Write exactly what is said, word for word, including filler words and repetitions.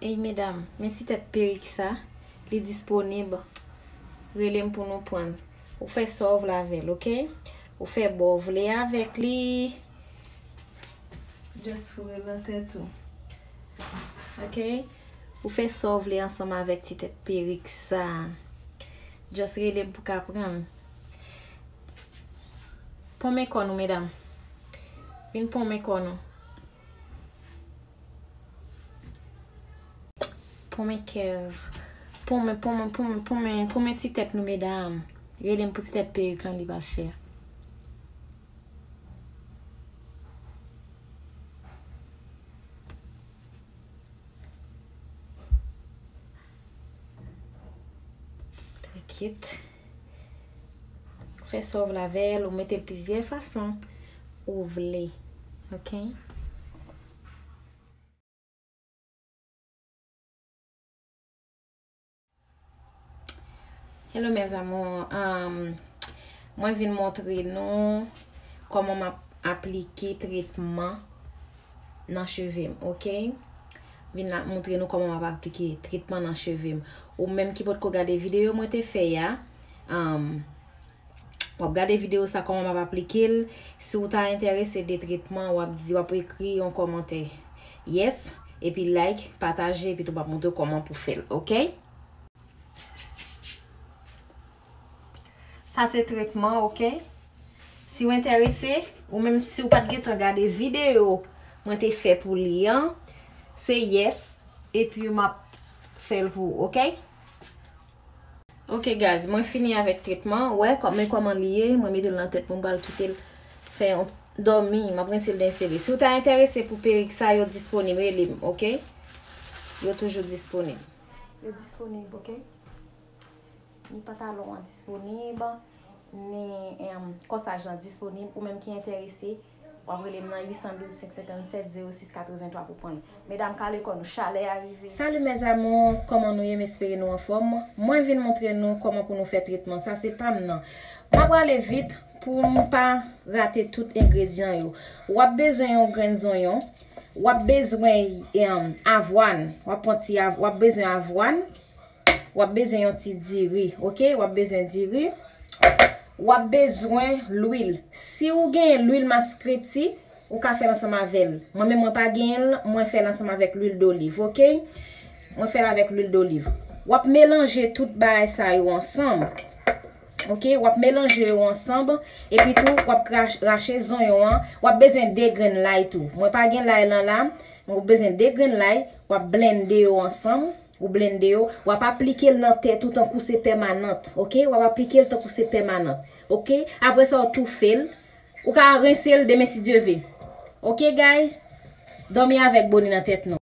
Ey medam, men ti tèt perik sa, li disponib. Rele m pou nou pran l. Ou fè sa w vle avè l, oke? Ou fè bò w vle avèk li. Just foure l nan tèt ou. Oke? Ou fè sa w vle ansanm avèk ti tèt perik sa. Just rele m pou ka pran l. Ponmen kò nou, medam. Vin ponmen kò nou. Ponmen kèv. Ponmen, ponmen, ponmen, ponmen, ponmen ti tèt nou, medam. Rele m pou ti tèt perik lan, li pa chè. Trikit. Fè sa w vle avè l, ou mete l plizyè fason ou vle. Oke? Hello mes amours, um, mwen vin montre nou kòman m ap aplike tretman nan cheve m, oke? Vin la montre nou kòman m ap aplike tretman nan cheve m. Ou menm ki potko gade videyo mwen te fè a, um, w ap gade videyo sa kòman m ap aplike l. Si w ta enterese de tretman, w ap di, w ap ekri yon kòmantè. Yes, epi like, pataje, epi tou m ap montre w kòman pou fè l, oke? Sa se tretman, oke? Si w enterese, ou menm si w pa t gentan gade videyo mwen te fè pou li an, se yes, epi m ap fè l pou ou, oke? Ok guys, mwen fini avèk tretman. Wè, kò-, men kòman li ye, mwen mete l nan tèt mwen, m pral kite l fè yon dòmi, m ap rense l de ensteve. Si w ta enterese pou perik sa, yo disponib, rele m, ok? Yo toujou disponib. Yo disponib, ok? Ni pantalon an disponib, ni, em, kòsaj lan disponib. Ou menm ki enterese, w ap rele m nan uit san douz, senk senkannset, zewo sis katrevenntwa pou pran l. Medam, kale kò nou, chalè a rive. Salut mes amours, kòman nou ye? M espere nou anfòm. Mwen vin montre nou kòman pou nou fè tretman. Sa se pa m nan. M ap prale vit pou m pa rate tout engredyan yo. W ap bezwen yon grenn zonyon. W ap bezwen, em, avwàn. W ap pran ti av-, w ap bezwen avwàn. W ap bezwen yon ti diri, ok? W ap bezwen diri. W ap bezwen lwil. Si w gen lwil maskreti, ou ka fè l ansanm avè l. Mwen menm, mwen pa genyen l, mwen fè l ansanm avèk lwil doliv, ok? Mwen fè l avèk lwil doliv. W ap melanje tout bagay sa yo ansanm. Ok, w ap melanje yo ansanm. Epi tou, w ap kra-, rache zonyon an. W ap bezwen de grenn lay tou. Mwen pa gen lay lan la. Mwen bezwen de grenn lay. W ap blende yo ansanm. Ou blende yo. W ap aplike l nan tèt ou tankou se pèmanant. Ok? W ap aplike l tankou se pèmanant. Ok? Apre sa, w toufe l. Ou ka rense l demen si Dye ve. Ok, guys? Dòmi avèk boni nan tèt nou.